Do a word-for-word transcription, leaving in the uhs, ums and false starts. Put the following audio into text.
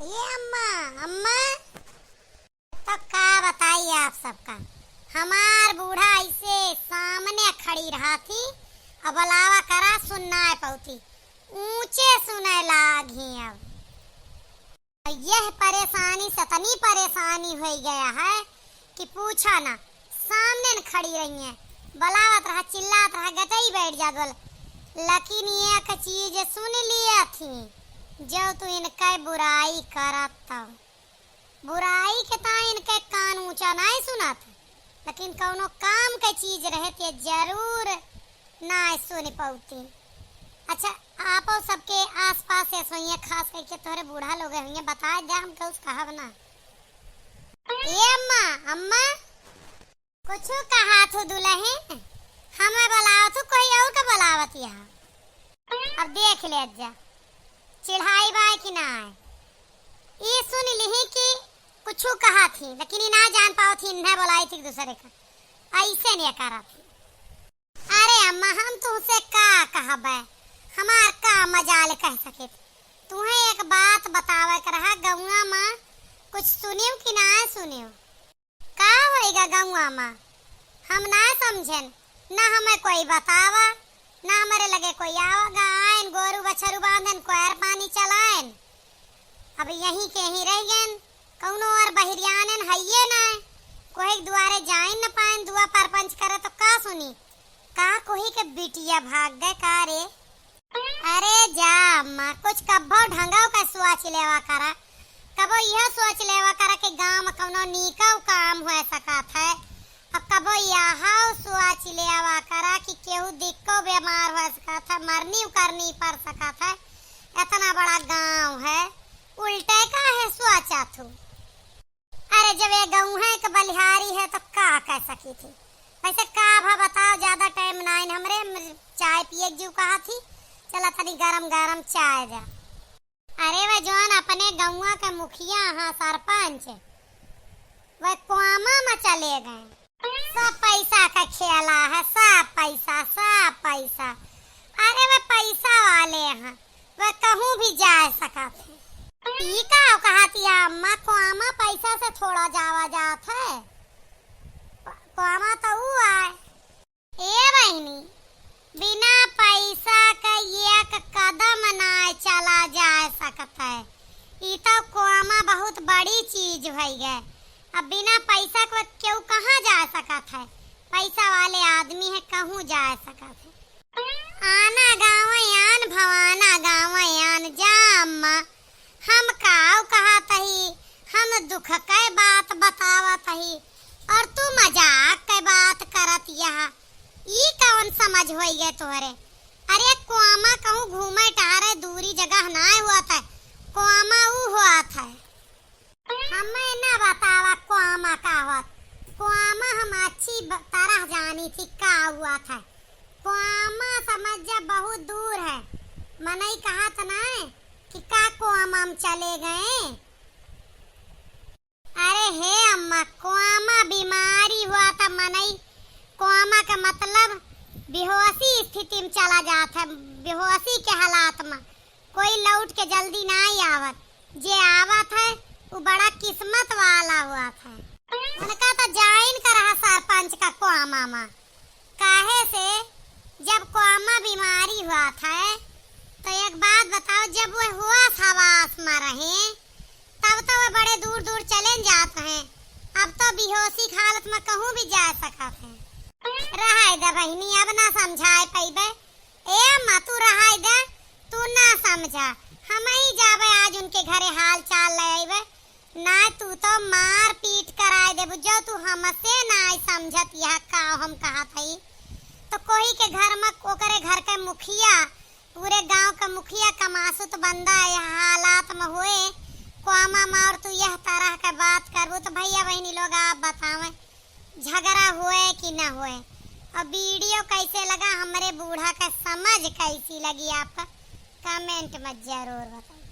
ए अम्मा, अम्मा, तो का बताई आप सबका, हमार बूढ़ा ऐसे सामने खड़ी रहा थी, अब बुलावा करा सुन नाय पौती, ऊंचे सुने लागी। अब यह परेशानी से इतनी परेशानी होइ गया है कि पूछा ना, सामने न खड़ी रही हैं, बुलावत रहा, चिल्लात रहा, गटई बैठ जात बोल, लेकिन एक चीज सुन लिया थी, जो तू इनके बुराई करत तो बुराई के ताईं इनके कान ऊंचा नाय सुनात, लेकिन कौनो काम के चीज रहे ते जरूर नाय सुन पौती। अच्छा, आपो सबके आसपास ऐसे हुइये, खास करके तोहरे बूढ़ा लोग हुइये, बताए दे, हम कुछ कहब ना। ए अम्मा, अम्मा, कुछ कहा थू दुलहिन, हमें बुलावत हू, कोई और का बुलावत यहाँ। अब देख ले जा, चिढ़ाई बाय कि ना आए। ई सुन लिही कि कुछ कहा थी, लेकिन ई ना जान पाओ थी, इन्हें बुलाई थी दूसरे का, ऐसे नहीं करा थी। अरे अम्मा, हम तुमसे का कहबे, हमार का मजाल कह सके। तुम्हें एक बात बतावे के रहा, गौवा मा कुछ सुनियो कि ना सुनियो? का होइगा गौवा मा? हम ना समझेन, ना हमें कोई बतावा, ना हमरे लगे कोई आवा। गा आएन, गोरू बछरू बांधेन, कोयर पानी चलाएन। अब यहीं के ही रह गएन, कौनो और बहिरियानेन हइये ना, कोई के दुआरे जाइन न पाएन, दुआ परपंच करे तो का सुनी? का कोई के बिटिया भाग गए का रे? अरे जा अम्मा, कुछ कब्बो ढंगव का सोच लेवा करा। कबो यह सोच लेवा करा कि गाँव में कौनो नीकव काम हो सकत है। अब कबो यह सोच लेवा करा कि केहू दिक्को बीमार हो सकत है, मरनी उकरनी पड़ सकत है। इतना बड़ा गाँव है, उल्टे का है सोचा थू। अरे, जब ये गौहे के बलिहारी है, तो का कह सकी थी? वैसे का भा बताओ, ज्यादा टाइम नाइन हमरे, म-, चाय पिए के जीव कहा थी, चला तनी गरम गरम चाय दे। अरे, वह जौन अपने गौवा के मुखिया हाँ, सरपंच, वह कोमा में चले गए। सब पैसा का खेला है, सब पैसा, सब पैसा। अरे, वह पैसा वाले हैं, वह कहूँ भी जा सकत है। ई का कहत या अम्मा, कोमा पैसा से थोड़ा जावा जात है। प-, कोमा तो ऊ आए। ए बहिनी, बिना पैसा के एक कदम ना चला जा सकत है। ई तो कोमा बहुत बड़ी चीज भई गए। अब बिना पैसा के केहू कहाँ जा सकत है? पैसा वाले आदमी है, कहूँ जा सकत है। आना गाँव आन, भवाना गाँव आन, जा अम्मा, हम काव कहत ही, हम दुख के बात बतावत ही, और तू मजाक के बात करत यह, ई कौन समझ होई गए तोहरे? अरे कोमा कहूँ घूमे टहरे दूरी जगह नाय होत है, कोमा ऊ होत है। हमें ना बतावा कोमा का होत, कोमा हम अच्छी ब-, तरह जानी थी का हुआ था। कोमा समझ जा बहुत दूर है, मनई कहत ना है कि का कोमा हम चले गए। अरे हे अम्मा, कोमा बीमारी हुआ था मनई, कोमा का मतलब बेहोशी स्थिति में चला जात है, बेहोशी के हालात में। कोई लौट के जल्दी नाई आवत, जे आवत है, उ बड़ा किस्मत वाला होत है। उनका तो जाइन का रहा सरपंच का कोमा मा, काहे से जब कोमा बीमारी होत है, तो एक बात बताओ, जब वो होश हवास में रहे, तब तो वो बड़े दूर दूर चले जात हैं, अब तो बेहोशी की हालत में कहूँ भी जा सकत हैं। रहाई दे बहिनी, अब ना समझाए पइबे, ए अम्मा, तू रहाई दे, तू ना समझा, हमही जाबे आज उनके घरे हाल चाल ले आइबे, ना तू तो मार पीट कराए देबू, जो तू हमसे ना समझत यह का हम कहत हई। तो कोई के घर में, ओकरे घर के मुखिया, पूरे गांव के मुखिया कमासुत बंदा यह हालात में होए, कोमा मा और तू यह तरह के बात करबू, तो भैया बहिनी लोग आप बतावें, झगड़ा होए कि ना होए। और वीडियो कैसे लगा, हमरे बूढ़ा के समझ कैसी लगी आपका, कमेंट में जरूर बताएं।